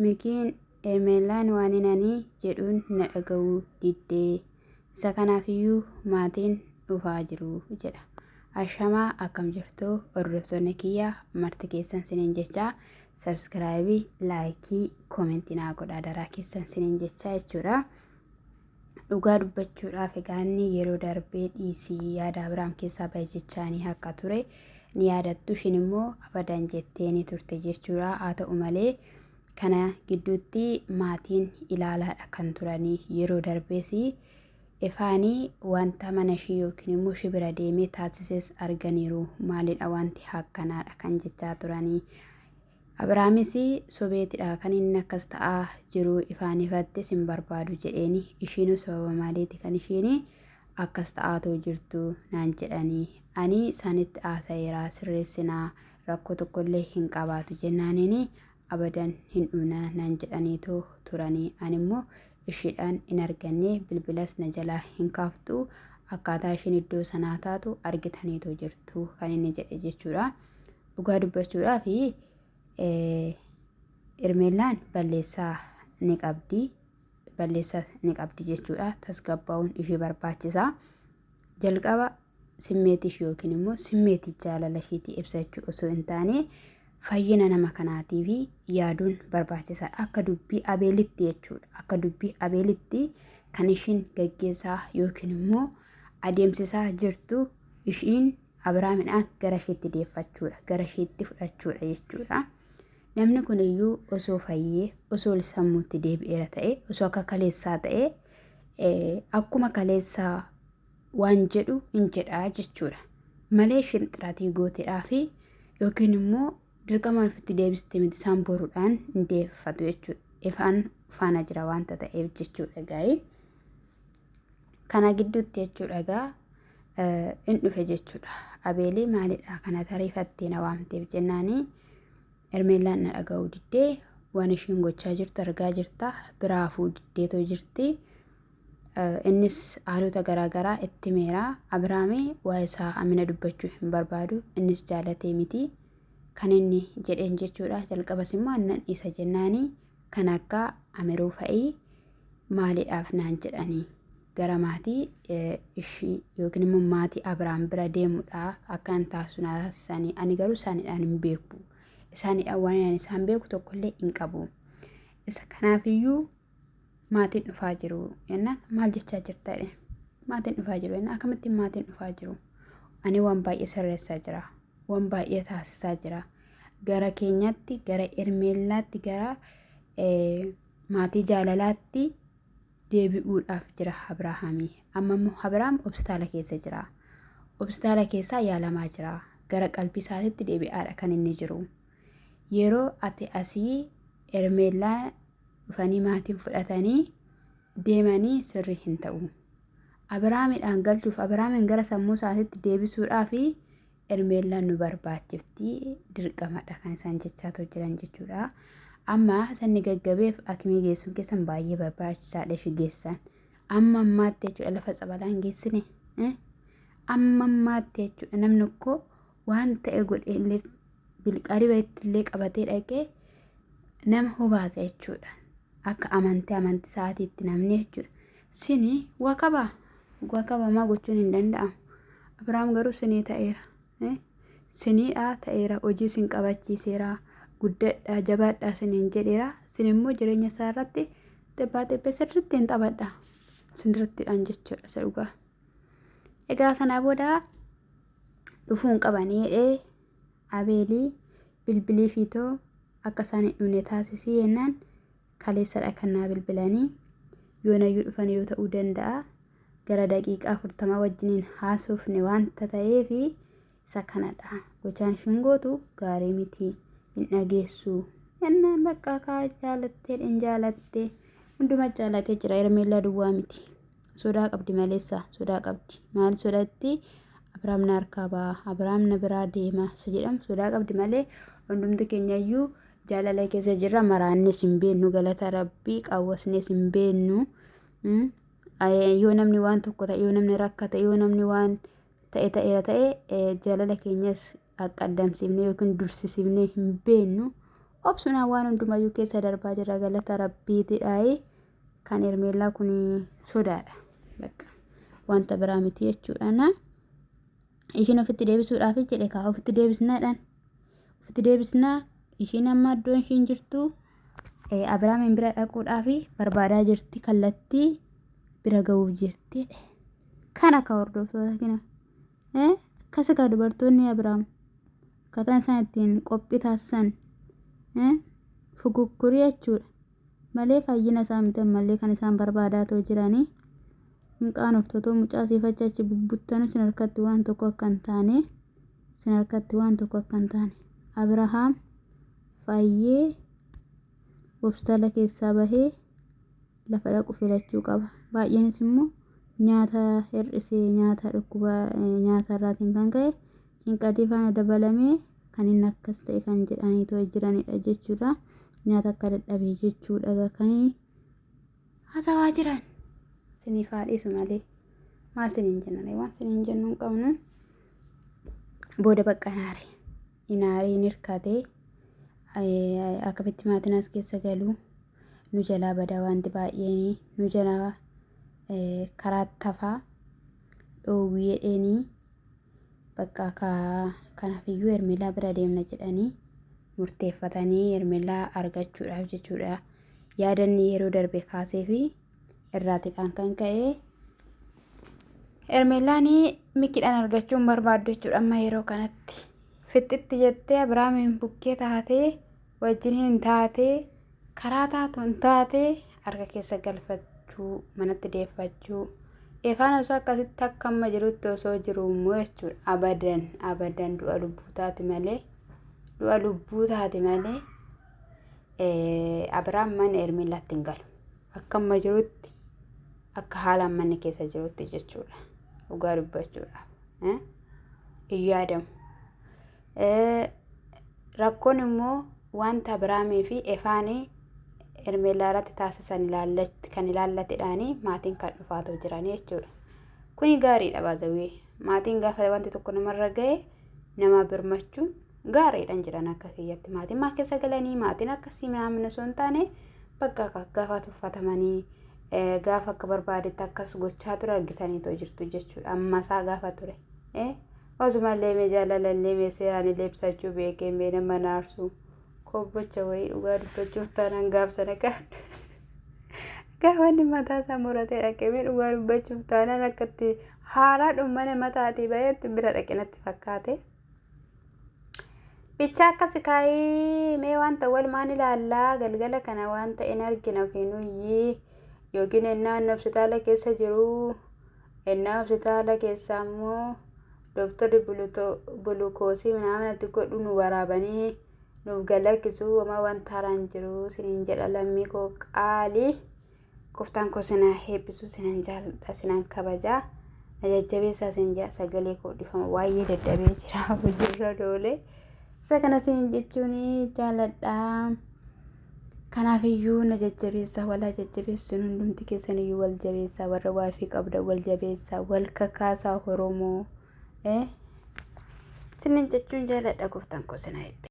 Mikiin Hermeellaan waanin ani jedhuun na dhaga'uu diddee. Isa kanaafiyyuu maatiin dhufaa jiru jedha. Ashamaa akkam jirtu hordoftoonni kiyya marti keessan sinin jechaa sabskraayibii laayikii koomentii naa godhaa daraa keessan sinin jechaa jechuudha. Dhugaa dubbachuudhaaf egaa inni yeroo darbee dhiisii yaada Abiraam keessaa bahe jechaanii akka ture ni yaadattu. Ishiin immoo abadan jettee ni turte jechuudha. Haa ta'u malee kana gidduutti maatiin ilaalaadha kan turanii yeroo darbees ifaanii wanta mana ishii yookiin immoo ishii bira deemee taasises arganiiru. Maalidha wanti akkanaadha kan jechaa turanii. Abrahaamis sobeetidha kan inni akkas ta'aa jiru ifaan ifatti sin barbaadu jedheeni ishiinuu sababa maaliiti kan ishiin akkas ta'aatoo jirtu naan jedhanii ani isaanitti haasa'eera sirreessinaa rakkoo tokkollee hin qabaatu jennaaniin abadan hin dhumna naan jedhaniitoo turanii ani immoo ishiidhaan hin arganne bilbilas na jalaa hin kaaftu akkaataa ishiin iddoo sanaa taatu argitaniitoo jirtu kan inni jedhe jechuudha. Dhugaa dubbachuudhaaf Hermeellaan balleessaa ni qabdi. Balleessaa ni qabdi jechuudha. Tasgabbaa'uun ishee barbaachisa. Jalqaba simmeetii ishee yookiin immoo simmeetii jaalala isheetii ibsachuu osoo hin taane fayyina nama kanaatiif yaaduun barbaachisaadha. Akka dubbii Abeelitti jechuudha. Akka dubbii Abeelitti kan ishiin gaggeessaa yookiin immoo adeemsisaa jirtu ishiin Abiraamidhaan gara isheetti deeffachuudha, gara isheetti fudhachuudha jechuudha. Namni kun iyyuu osoo fayyee, osoo sammuutti deebi'eera ta'e, osoo akka kaleessaa ta'e, akkuma kaleessaa waan jedhu hin jedhaa jechuudha. Malee isheen xiraatii gooteedhaa fi yookiin immoo dirqamaan ofitti deebiste miti isaan boruudhaan hin deeffatu jechuudha. Ifaan faana jira waanta ta'eef jechuudha gaa'ii. Kana gidduutti jechuudha egaa in dhufe jechuudha. Abeelii maalidha kana tariifattee na waamteef jennaanii Hermeellaan na dhaga'uu diddee waan ishiin gochaa jirtu argaa jirta biraa hafuu diddeetoo jirti. Innis haalota garaagaraa itti meera. Abiraamii waa'ee isaa amina dubbachuu hin barbaadu. Innis jaalatee miti. Kan inni jedheen jechuudha. Jalqabas immoo annan isa jennaanii kan akka Amiruu fa'ii maalidhaaf naan jedhanii gara maatii ishii yookiin immoo maatii Abiraam bira deemudha akka hin taasisu na taasisanii ani garuu isaaniidhaan hin beeku isaaniidhaan waan ani isaan beeku tokkollee hin qabu isa kanaafiyyuu maatiin dhufaa jiru jennaan maal jechaa jirta jedhe maatiin dhufaa jiru jennaan akkamittiin maatiin dhufaa jiru ani waan baay'ee sirreessaa jira waan baay'ee taasisaa jira gara keenyatti gara Ermeellaatti gara maatii jaalalaatti deebi'uudhaaf jira Abrahaamii. Amma immoo Abrahaam hospitaala keessa jira. Hospitaala keessaa yaalamaa jira. Gara qalbii isaatitti deebi'aadha kan inni jiru. Yeroo ati asii Ermeellaa dhufanii maatiin fudhatanii deemanii sirrii hin ta'u. Abrahaamidhaan galchuuf Abrahaamiin gara sammuu isaatitti deebisuudhaaf Hermeellaan nu barbaachifti dirqamadha kan isaan jechaatoo jiran jechuudha. Amma sanni gaggabeef akimii geessuun keessan baay'ee barbaachisaadha ishee geessan. Amma ammaatti jechuudha lafa tsabalaa hin geessine. Amma ammaatti jechuudha namni tokko waan ta'e godhee illee bilqariba itti illee qabatee dhaqee nama hubaasa jechuudha. Akka amantii amantii isaatiitti namni jechuudha. Sini waa qabaa? Waa qaba maa gochuun hin danda'amu. Abiraam garuu sinii ta'eera. Siniidha ta'eera hojii sin qabachiiseera guddadha jabaadha siniin jedheera. Sin immoo jireenya isaa irratti xibbaa xibbee sirriitti hin taphadha. Sinirrattidhaan jechuudha isa dhugaa. Egaa sanaa booda dhufuun qabanii jedhee Abeelii bilbilii fiitoo akka isaan hin dhufne taasisii jennaan kaleessadha kan naa bilbilanii yoonayyuu dhufaniiru ta'uu danda'a gara daqiiqaa 40 wajjiniin haasofne wanta ta'eef isa kanadha gochaan ishiin gootu gaarii miti hin dhageessu jennaan bakka kaa jaalattee hin jaalatte hunduma jaalatee jira Hermeellaa duwwaa miti sodaa qabdi maleessa sodaa qabdi maal sodaatti Abiraam na harkaa ba'a Abiraam na biraa deema isa jedhamu sodaa qabdi malee hundumti keenyayyuu Jaalala keessa jirra maraannes hin beennu galata rabbii qawwasnes hin beennu. Yoo namni waan tokko ta'e yoo namni rakkate yoo namni waan ta'e ta'eera ta'e jaalala keenyas qaqqaddamsiifne yookiin dursisiifne hin beennu. Obsuudhaan waan hundumayyuu keessa darbaa jira galata rabbiitidhaayi. Kan Hermeellaa kun sodaadha. Bakka wanta biraa miti jechuudha. Na ishiin ofitti deebisuudhaaf jedhe kaa ofitti deebisnaadhaan. Ofitti deebisnaa ishiin amma iddoon ishiin jirtu Abiraamiin bira dhaquudhaaf barbaadaa jirti kallattii bira ga'uuf jirti. Kan akka hordoftoota kina. Akkas egaa dubartoonni Abiraam akkaataan isaan ittiin qophii taasisan fuguggurii jechuudha. Malee fayyina isaa miti ammallee kan isaan barbaadaa too jiranii. Hin qaanoftu otoo mucaa siif achi achi bubbuttanu sin harkatti waan tokko akka hin taane sin harkatti waan tokko akka hin taane. Abirahaam fayyee hospitaala keessaa bahee lafa dhaqu filachuu qaba. Baay'eenis immoo nyaata hir'isee nyaata dhukkuba nyaata irraatiin kan ka'e cinqatii faana dabalamee kan inni akkas ta'e kan jedhaniitoo jiranidha jechuudha. Nyaata akka dadhabee jechuudha kan haasawaa jiran. Siniif haa dhiisu malee maal siniin jenna waan siniin jennu hin qabnu. Booda bakka naare inaaree hin hirkatee akkamitti maatiin as keessa galu nu jalaa badaa wanti baay'een nu jalaa karaa tafaa dhoowwii jedheenii bakka kanaaf iyyuu Hermeellaa bira deemna jedhanii murteeffatanii Hermeellaa argachuudhaaf jechuudha. Yaadanni yeroo darbe kaasee fi irraatidhaan kan ka'e Hermeellaan Mikiidhaan argachuun barbaaddu jechuudha amma yeroo kanatti. Fixxitti jettee Abiraamiin bukkee taatee wajjin hin taatee karaa taatuun taatee harka keessa galfachuu manatti deeffachuu efaan osoo akkasitti akka amma jirutti osoo jiru immoo jechuudha abadan abadan du'a lubbuu taati malee du'a lubbuu taati malee Abiraam mana Ermiillaatti hin galu akka amma jirutti akka haala manni keessa jirutti jechuudha dhugaa dubbachuudhaaf hin yaadamu. Rakkoon immoo wanta Abiraamii fi Efaanii Hermeellaa irratti taasisan kan ilaallatedhaani maatiin kan dhufaatoo jiranii jechuudha. Kuni gaariidha baazawwee. Maatiin gaafa wanti tokko namarra ga'e nama birmachuun gaariidhaan jedhan akka kiyyatti. Maatiin maa keessa galanii maatiin akkasii minaamin osoo hin taane bakka gaafa tuffatamanii gaafa akka barbaadetti akkas gochaa ture argitaniitoo jirtu jechuudha. Ammasaa gaafa ture. Osumallee mee jaalalallee mee seeraan illee ibsachuu beekee mee nama naarsu kobbocha wayii dhugaa dubbachuuf taanaan gaaf sana kan gaafa inni mataa isaa muratee dhaqee mee dhugaa dubbachuuf taanaan akka itti haaraa dhummana mataatii baheetti bira dhaqe natti fakkaate. Bichaa akkas kaayii mee wanta walumaan ilaallaa galgala kana waan ta'e hin argina ofiinuyyii yookiin ennaa hospitaala keessa jiru. Ennaa hospitaala keessaa immoo dooktarri gulukoosii minaaminatti godhu nu waraabanii nuuf galakkisuu homaa wanta haaraan jiru siniin jedha lammii koo qaalii. Gooftaan koo sinaa eebbisuu sinan jaalladha sinan kabajaa. Na jajjabeessaa sin jedha sagalee koo dhifama baay'ee dadhabee jira hojiirra doole. Isa kana sinin jechuun jaalladha. Kanaaf iyyuu na jajjabeessaa wal haa jajjabeessinu hundumti keessan iyyuu wal jabeessaa warra waafii qabda wal jabeessaa wal kakaasaa Oromoo. Sinin jechuun jaaladha gooftaan koo sinaa eebbisu.